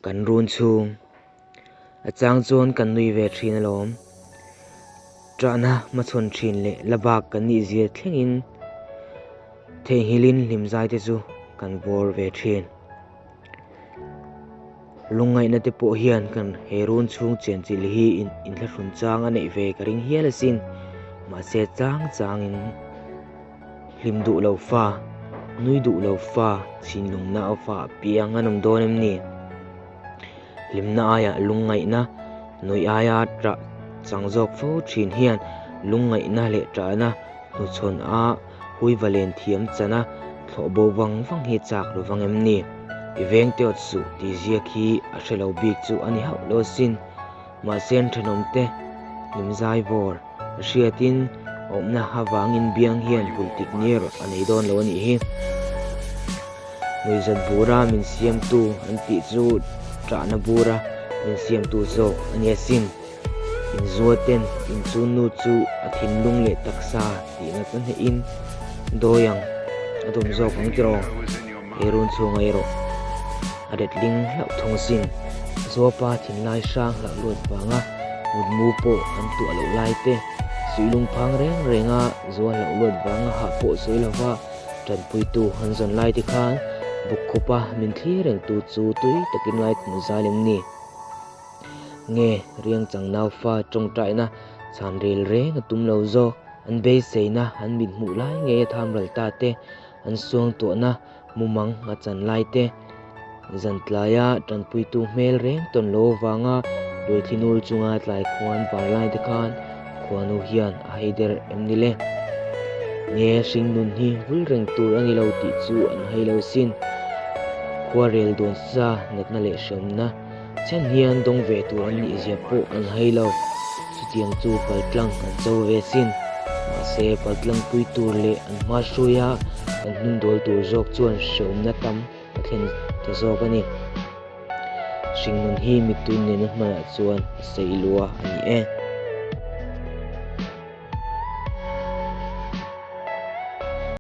Kan run chhung a chang chuan kan nui ve thin alawm. Ṭahna hmachhawn thin leh la bak kan nih zir thlengin theihnghilhin hlimzai te chu kan bawr ve thin. Lungngaihna te pawh hian kan he run chhung chenchilh hi inthlahrun chang a neih ve ka ring hial asin. Mahse chang changin hlim duh lo fa, nui duh lo fa, chhinlungna a fa piang an awm dawn em ni? Hlimna aia lungngaihna, nuih aia ṭah chang zawk fo ṭhin hian lungngaihna leh ṭahna hnuchhawn a Huiva len thiam chana thlawh bo vang vang hi chak lo vang em ni? I veng te awt suh tih ziak hi a hre lo bik chu a ni hauh lo asin. Mahse an thenawm te hlimzai vawr a hriatin awmna avangin biang hian hul tik ni erawh a nei dawn lo a nih hi. Nuihzat bura min siamtu an tih chu ṭahna bura min siamtu zawk a ni asin. Inzuaten inchunnu chu a thinlung leh taksa tihna ta hnehin dawi ang a tum zawk ang tiraw? He run chhunga erawh a letling hlauh thung asin. Zuapa thinlai hrang hlauh luat vanga mutmu pawh an tuah loh lai te, suihlung phang reng renga zua hlauh luat vanga hah pawh sawi lova tanpuitu an zawn lai te khan bukkhupa min thlir rengtu chu tui takin ngaithmu zal em ni? Nge riangchang naufa tawngtaina chhan rel reng a tum lo zawk? An beiseina an mit hmuh lai ngei a tham ral ta te, an suangtuahna mumang a chan lai te, zan tlaia tanpuitu hmel reng tawn lo avanga Luaithlinul chunga tlai khuan var lai te khan khuanu hian a hei der em ni le? Nge hringnun hi vul reng tur a ni lo tih chu an hai lo sin. Khuarel dawn sa natna leh hreawmna Chen hian dawng ve tur an nih zia pawh an hai lo. Chutiang chu paltlang an cho ve sin. Mahse, paltlang pui tur leh an hma hruaia an hnung dawl tur zawk chuan hreawmna tam a thlen ta zawk a ni. Hringnun hi mittui nena hmanah chuan a sei lua a ni e.